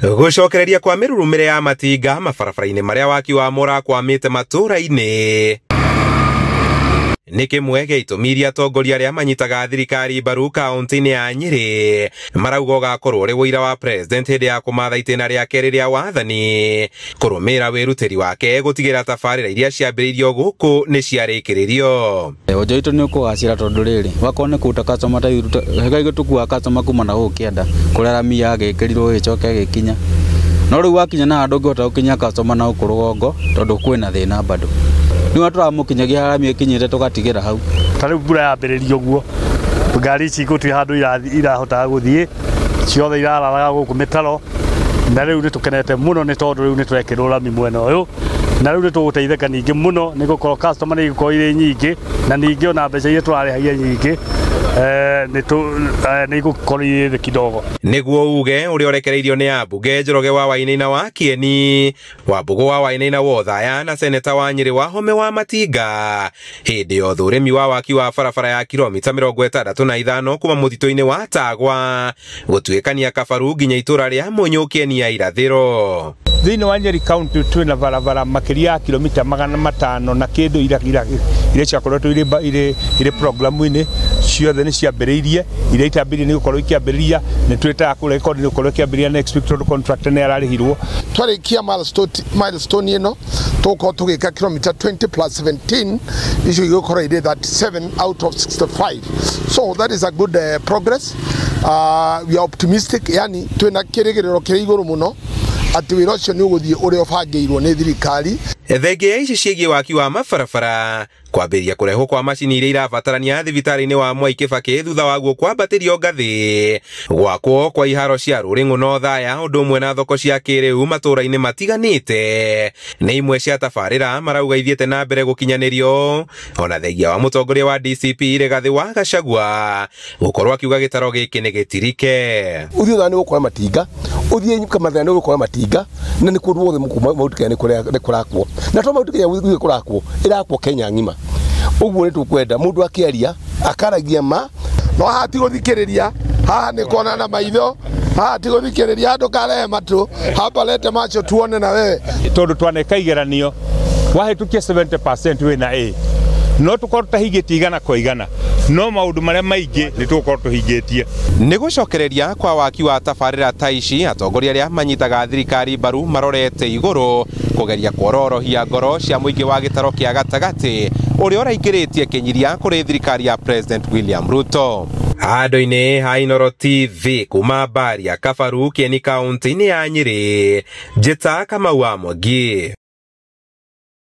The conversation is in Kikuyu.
Gũcokereria kwa mĩrurumĩre ya matinga mabarabara-inĩ marĩa waki wa mũrakwamĩte matũũra-inĩ nĩ kĩmwe gĩa itũmi iria atongoria arĩa manyitaga thirikari mbaru kaunti-inĩ ya Nyĩrĩ marauga ũgakorwo ũrĩ ũira wa president hĩndĩ ya kũmatha itĩna rĩake rĩrĩa wathani kũrũmĩrĩra wĩrutĩri wake gũtigĩrĩra tabarĩra iria ciambĩrĩirio gũkũ nĩ ciarĩkĩrĩrio. Ũnja witũ nĩ ũkũgacĩra tondũ rĩrĩ wakorwo nĩ kũruta customer ta ithuĩ tũkuaga customer kuma na gũkũ kĩanda kũrĩa rami yagĩkĩrirwo ĩgĩcoka ĩgĩkinya, no rĩu wakinya na handũ ũngĩhota gũkinya customer na gũkũ rũgongo tondũ kwĩna thĩna bado nĩ tũramũkinyagia harĩa ĩkinyĩte tũgatigĩra hau. Ta rĩu mbura yambĩrĩria ũguo ngari ici gũtirĩ handũ irahotaga gũthiĩ, ciothe irararaga gũkũ mĩtaro, na rĩu nĩ tũkenete mũno nĩ tondũ rĩu nĩ twekĩrwo rami mwena ũyũ, na rĩu nĩ tũgũteithĩka ningĩ mũno nĩ gũkorwo customer nĩ igũkorwo irĩ nyingĩ, na ningĩ ona mbeca iria tũrarĩhagia nyingĩ nĩ igũkorwo irĩ thĩ kidogo. Nĩguo uge ũrĩa ũrekereirio nĩ ambunge Njoroge wa Wainaina wa Kieni, Wambũgũ wa Wainaina wa Othaya na seneta wa Nyĩrĩ Wahome wa Matinga hĩndĩ ya ũthũrĩmi wa waki wa barabara ya kilomita 65 kuma mũtitũ-inĩ wa Tagwa gũtuĩkania Kabaru nginya itũra rĩa Mũnyũ Kieni ya irathĩro. Thĩinĩ wa Nyeri County twĩna barabara makĩria ya kilomita 500 na kĩndũ iria ciakoretwo irĩ programu-inĩ ciothe nĩ ciambĩrĩirie, iria itambĩrĩirie nĩ gũkorwo ikĩambĩrĩria, nĩ twĩtaga kũ record nĩ gũkorwo ikĩambĩrĩria next week tondũ contractor nĩ ararĩhirwo. Twarĩkia milestone ĩno tũgũkorwo tũgĩka kilomita 20 plus 17 icio igũkorwo irĩ 37 out of 65, so that is a good progress. We are optimistic, yani twĩna kĩrĩgĩrĩro kĩrĩ igũrũ mũno atĩ wĩra ũcio nĩ ũgũthiĩ ũrĩa ũbangĩirwo nĩ thirikari. Thengia ya ici ciĩgiĩ waki wa mabarabara kwambĩrĩria kũrehwo kwa macini iria irabatarania thibitarĩ-inĩ wa Mwai Kĩbakĩ thutha waguo kwambatĩrio ngathĩ, gwakwo kwa iharo cia Rũrĩng'ũ na Othaya ũndũ ũmwe na thoko cia kĩrĩu matũũra-inĩ matiganĩte nĩ imwe cia tabarĩra marauga ithiĩte na mbere gũkinyanĩrio, ona thengia wa mũtongoria wa DCP Rigathĩ wa Gachagua gũkorwo akiuga gĩtaro gĩkĩ nĩ gĩtirike. Ũthiĩ Othaya nĩ ũgũkora matinga, ũthiĩ Kamathia nĩ ũgũkora matinga, na nĩ kũndũ guothe Mount Kenya nĩ kũrakwo, na to Mount Kenya gũthiĩ kũrakwo, ĩrakwo Kenya ng'ima. Ũguo nĩ tũkwenda mũndũ akĩaria akaragia ma, no haha ti gũthikĩrĩria, haha nĩ kuona na maitho, haha ti gũthikĩrĩria ndũkarehe matũ, hapa lete macho tuone na wewe. Tondũ twaneka igeranio wahĩtũkia 70% wĩna A, no tũkorwo tũtahingĩtie igana kwa igana, no maũndũ marĩa maingĩ nĩ tũgũkorwo tũhingĩtie. Nĩ gũcokereria kwa waki wa tabarĩra ta ici atongoria arĩa manyitaga thirikari mbaru marorete igũrũ kũgeria kuororohia ngoro cia mũingĩ wa gĩtaro kĩa gatagatĩ ũrĩa ũraingĩrĩtie kĩnyiria kũrĩ thirikari ya President William Ruto. Handũ-inĩ ha Inooro TV kuma Mbaria Kabaru Kieni kaunti-inĩ ya Nyĩrĩ, Njĩta Kamau wa Mwangi.